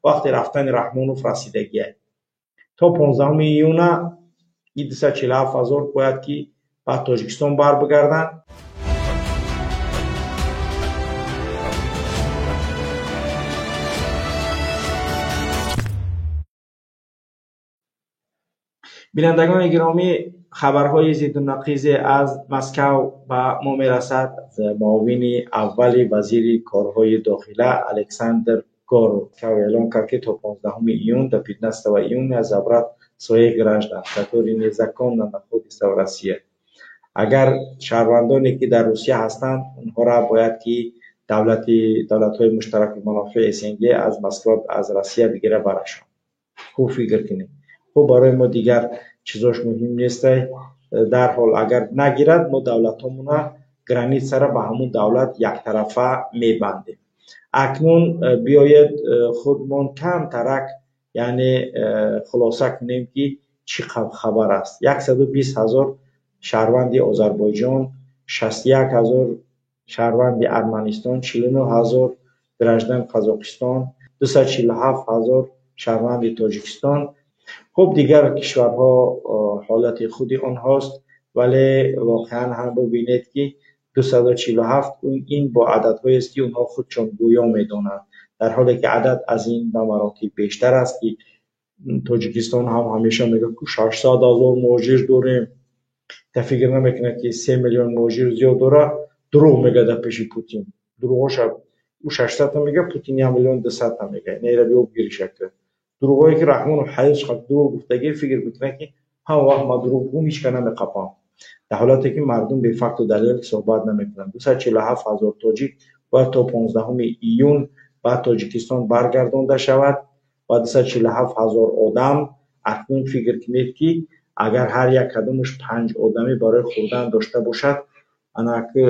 Вақти рафтани Раҳмонов расидагия. То 15 июна ин 247 ҳазор бояд ки ба Тоҷикистон барбигарданд. Бинандагони гиромӣ, хабарҳои зидду нақизе аз Москав ба мо мерасад. Муовини аввали вазири корҳои дохила Александр Горов эълон кард, ки то 15 июн, до 15 июня забрать своих граждан, которые незаконно находятся в России. Агар шаҳрвандоне ки дар Русия ҳастанд, онҳоро бояд ки давлатҳои муштараки манофеи СНГ аз Москва, аз Россия бигира барашон. Хуб фикр кунед. Хуб, барои мо дигар чизош муҳим нестай. Дарҳол агар нагирад, мо давлатҳомона границаро ба ҳамун давлат яктарафа мебандем. Акнун биёед худмон камтарак, яъне хулоса кунем, ки чӣ хабар аст. 120 ҳазор шаҳрванди Озарбойҷон, 61 ҳазор шаҳрванди Арманистон, 49 ҳазор граждан Қазоқистон, 247 ҳазор шаҳрванди Тоҷикистон. Хуб, дигар кишварҳо ҳолати худи онҳост, вале воқеан ҳам бибинед, ки 247 ин бо ададҳоест, ки онҳо худшон гӯё медонанд, дар ҳоле ки адад аз ин ба маротиб бештар аст, ки Тоҷикистон ҳам ҳамеша мегӯяд, ки 600 ҳазор муҳоҷир дорем. Та фикр намекунад, ки 3 миллион муҳоҷир зиёд дорад. Дурӯғ мегӯяд дар пеши Путин. Дурӯғоша ӯ 600-та мегӯяд, Путин 1 миллион 200-та мегӯяд. Нера биё гиришак. Дурӯғое ки Раҳмонов ҳаётш қабл дурӯғ гуфтагӣ, фикр мекунад, ки ҳама вақт ман дурӯғ бигӯм, ҳеч кас намеқапам, дар ҳолате ки мардум бефакту далел суҳбат намекунанд. 247 ҳазор тоҷик бояд то 15 июн ба Тоҷикистон баргардонда шавад ва 247 ҳазор одам, акнун фикр кунед, ки агар ҳар як кадомаш панҷ одамӣ барои хӯрдан дошта бошад, анаки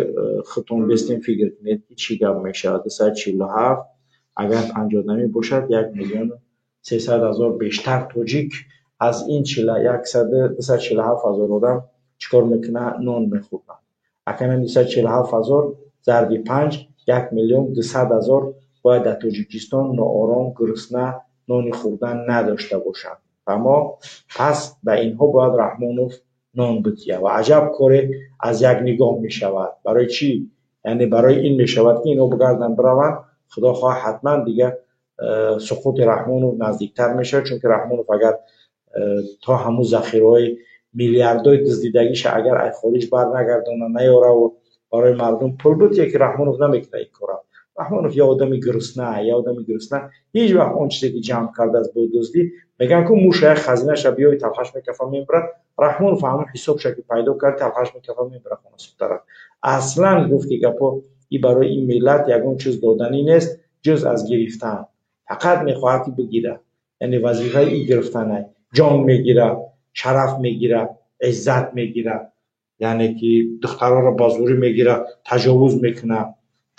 худтон бестем, фикр кунед, ки чӣ гап мешавад. 247 агар панҷ одамӣ бошад, 1 миллиону 300 ҳазор бештар тоҷик аз ин 247 ҳазор одам чӣ кор мекунад? Нон мехӯрданд. Акана 247 ҳазор зарби панҷ, 1 миллион 200 ҳазор бояд дар Тоҷикистон ноором, гурусна, нони хӯрдан надошта бошанд. Аммо пас ба инҳо бояд Раҳмонов нон бидиҳад. Ва аҷаб коре аз як нигоҳ мешавад. Барои чӣ? Яъне барои ин мешавад, ки инҳо бигарданд, бираванд, худо хоҳад, ҳатман дигар суқути Раҳмонов наздиктар мешавад, чунки Раҳмонов агар то ҳамун захираҳои миллиардҳои дуздидагиша агар ай хориҷ барнагардона, наёраву барои мардум пул буд, яке Раҳмонов намекунад ин кора. Раҳмонов я одами гурусна, я одами гурусна ҳеҷ вақт он чизе ки ҷамъ кардааст бо дуздӣ, мегӯянд ку муша як хазинаша биёи, талхаш мекафа, мебарад. Раҳмонов ҳамон ҳисобша ки пайдо кард, талхаш мекафа, мебарад хона сухтара. Аслан гуфти гапо, и барои ин миллат ягон чиз доданӣ нест, ҷуз аз гирифтан. Фақат мехоҳад ки бигирад, яъне вазифаи и гирифтанай. Ҷон мегирад, шараф мегирад, иззат мегирад, яъне ки духтаронро ба зӯрӣ мегирад, таҷовуз мекунад.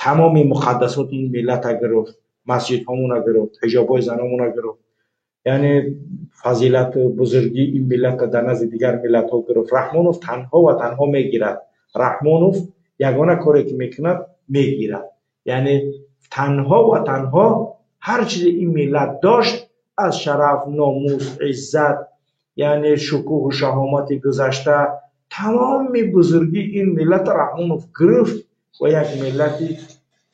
Тамоми муқаддасоти ин миллата гирифт, масҷидҳомона гирифт, ҳиҷобҳои заномона гирифт, яъне фазилату бузургии ин миллата дар назди дигар миллатҳо гирифт. Раҳмонов танҳо ва танҳо мегирад. Раҳмонов ягона коре ки мекунад, мегирад. Яъне танҳо ва танҳо ҳар чизе ин миллат дошт аз шараф, номус, иззат, яъне шукӯҳу шаҳомати гузашта, тамоми бузургии ин миллата Раҳмонов гирифт ва як миллати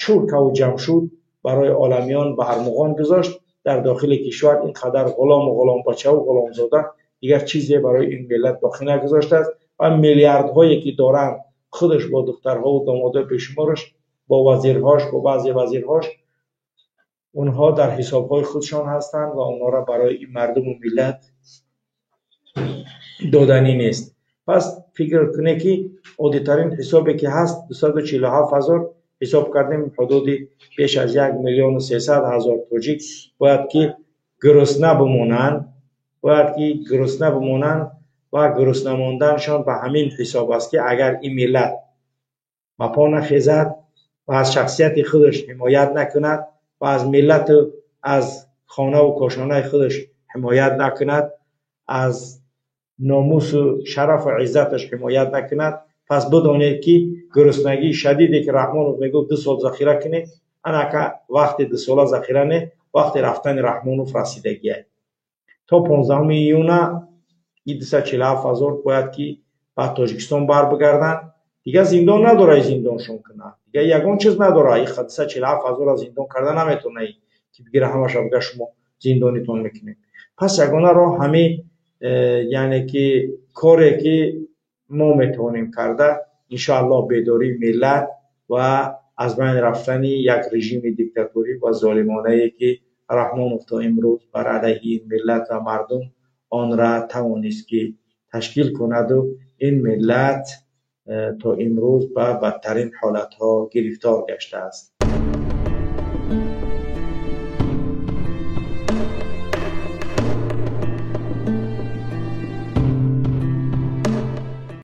чуркаву ҷамшуд барои оламиён ба армуғон гузошт. Дар дохили кишвар ин қадар ғулому ғуломбачаву ғуломзода, дигар чизе барои ин миллат боқӣ нагузоштааст. Ва миллиардҳое ки доранд, худаш бо духтарҳову домодои бешумораш, бо вазирҳош, бо баъзе вазирҳош, онҳо дар ҳисобҳои худшон ҳастанд ва онҳоро барои ин мардуму миллат доданӣ нест. Пас фикр кунед, ки оддитарин ҳисобе ки ҳаст, 247 ҳазор ҳисоб кардем, ҳудуди беш аз 1 миллиону 300 ҳазор тоҷик бояд ки гурусна бимонанд, бояд ки гурусна бимонанд. Ва гурусна монданашон ба ҳамин ҳисоб аст, ки агар ин миллат ба по нахезад ва аз шахсияти худаш ҳимоят накунад ва аз миллату аз хонаву кошонаи худаш ҳимоят накунад, аз номусу шарафу иззаташ ҳимоят накунад, пас бидонед, ки гуруснагии шадиде ки Раҳмонов мегуфт 2 сол захира кунед, анака вақти дусола захира не, Вақти рафтани Раҳмонов расидагия. То 15 июна и 247 000 бояд ки ба Тоҷикистон барбигарданд. Дигар зиндон надора зиндоншон кунад, дигар ягон чиз надора. И 247 000-ро зиндон карда наметавона, ки бигира ҳамаша, бига шумо зиндонитон мекунем. Пас ягона роҳ ҳамин, яъне ки коре ки мо метавонем карда, иншоаллоҳ, бедории миллат ва аз байн рафтани як режими диктаторӣ ва золимонае, ки Раҳмонов то имрӯз бар алайҳи ин миллат ва мардум онра тавонист ки ташкил кунаду ин миллат то имрӯз ба бадтарин ҳолатҳо гирифтор гаштааст.